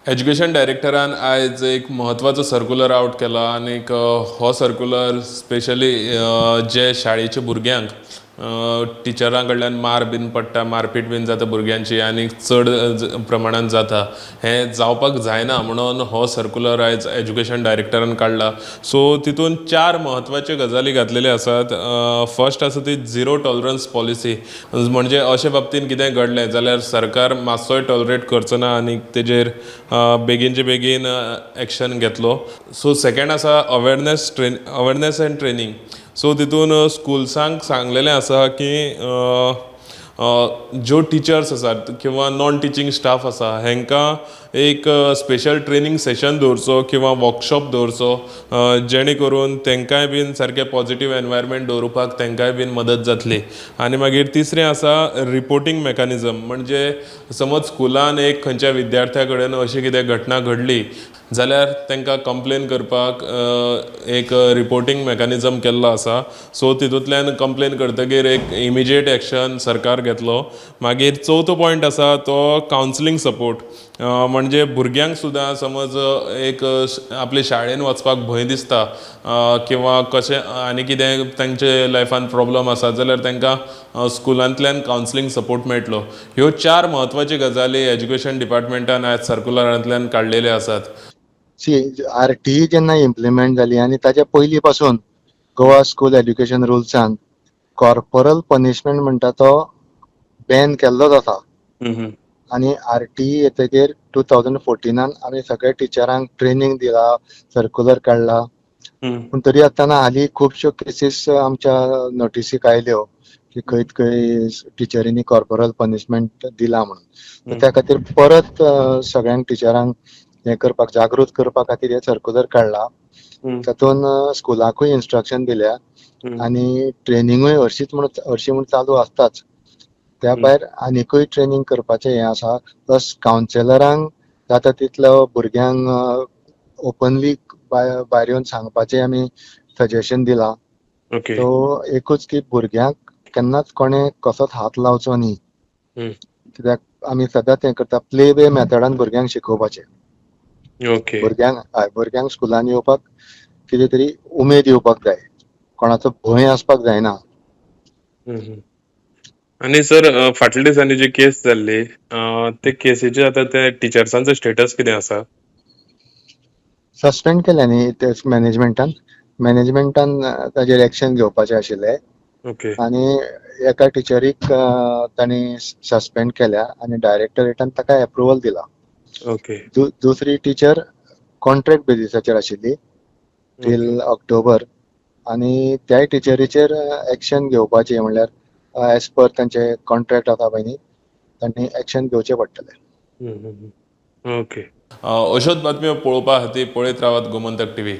Education डायरेक्टरान आयज एक म्हत्वाचो सर्क्युलर आवट केला आनीक हो सर्क्युलर स्पेशली जे शाळेच्या भुरग्यांक टिचरां कडल्यान मार बीन पडटा, मारपीट बीन जाता भुरग्यांची आनी चड प्रमाणान जाता, हें जावपाक जायना म्हणून हो सर्क्युलर आयज एज्युकेशन डायरेक्टरान काडला. सो तितून चार म्हत्वाच्यो गजाली घातलेल्यो आसात. फर्स्ट आसा ती झिरो टॉलरन्स पॉलिसी, म्हणजे अशे बाबतीन कितें घडलें जाल्यार सरकार मातसोय टॉलरेट करचो ना आनी तेजेर बेगीनचे बेगीन एक्शन घेतलो. सो सेकेंड आसा awareness and training. So तितून स्कुल्सांक सांगलेलें आसा की ज्यो टिचर्स आसात किंवा नॉन टिचींग स्टाफ आसा, हेंकां एक स्पेशल ट्रेनींग सेशन दवरचो किंवा वर्कशॉप दवरचो, जेणे करून तेंकांय बीन सारकें पॉझिटीव एनवायरमेंट दवरुपाक तेंकांय बीन मदत जातली. आनी मागीर तिसरें आसा रिपोर्टींग मेकॅनिजम, म्हणजे समज स्कुलान एक खंयच्या विद्यार्थ्या कडेन अशी कितें घटना घडली जाल्यार तांकां कंप्लेन करपाक एक रिपोर्टींग मेकॅनिजम केल्लो आसा. सो तितूंतल्यान कंप्लेन करतगीर एक इमिजिएट एक्शन सरकार घेतलो. मागीर चवथो पॉयंट आसा तो कावन्सिलींग सपोर्ट, म्हणजे भुरग्यांक सुद्दां समज एक आपले शाळेन वचपाक भंय दिसता किंवा कशें आनी कितें तांचे लायफान प्रॉब्लम आसा जाल्यार तांकां स्कुलांतल्यान कावन्सिलींग सपोर्ट मेळटलो. ह्यो चार म्हत्वाच्यो गजाली एज्युकेशन डिपार्टमेंटान आयज सर्कुलरांतल्यान काडलेल्यो आसात. सी, आरटीई जेन्ना इम्प्लिमेंट जाली आनी ताच्या पयलीं पासून गोवा स्कूल एज्युकेशन रुल्सान कॉर्पोरल पनिशमेंट म्हणटा तो बॅन केल्लोच आसा. आनी आरटीई येतकीर 2014नान आमी सगळ्या टिचरांक ट्रेनींग दिला, सर्कुलर काडला. पूण तरी आसतना हालीं खुबश्यो केसीस आमच्या नोटिसीक आयल्यो की खंय खंय टिचरींनी कॉर्पोरल पनिशमेंट दिला म्हणून. त्या खातीर परत सगळ्यांक टिचरांक हें करपाक, जागृत करपा खातीर हें सर्कुलर काडला. तातूंत स्कुलाकूय इन्स्ट्रक्शन दिल्या आनी ट्रेनिंगूय हरशींच म्हूण हरशीं म्हूण चालू आसताच. त्या भायर आनिकूय ट्रेनींग करपाचें हें आसा. प्लस कावन्सिलरांक जाता तितलो भुरग्यांक ओपनली भायर येवन सांगपाचें आमी सजेशन दिलां. सो एकूच की भुरग्यांक केन्नाच कोणें कसोच हात लावचो न्ही, कित्याक आमी सदांच हें करता, प्ले वे मेथडान भुरग्यांक शिकोवपाचें. भुरग्यांक, हय, भुरग्यांक स्कुलान येवपाक कितें तरी उमेद येवपाक जाय, कोणाचो भंय आसपाक जायना. आनी सर, फाटल्या दिसांनी जी केस जाल्ली, ते केसीचे आतां ते टिचर्सांचो स्टेटस कितें आसा? सस्पेंड केल्या न्ही ते मॅनेजमेंटान ताजेर एक्शन घेवपाचें आशिल्लें. आनी एका टिचरीक तांणी सस्पेंड केल्या आनी डायरेक्टरेटान ताका एप्रुवल दिला. दुसरी टिचर कॉन्ट्रॅक्ट बेजिसाचेर आशिल्ली टील ऑक्टोबर आनी त्याय टिचरीचेर एक्शन घेवपाची, म्हणल्यार एज पर तांचे कॉन्ट्रॅक्ट आसा पळय न्ही, तांणी एक्शन घेवचें पडटलें. ओके, अश्योच बातम्यो पळोवपा खातीर पळयत रावात गोमंतक टीव्ही.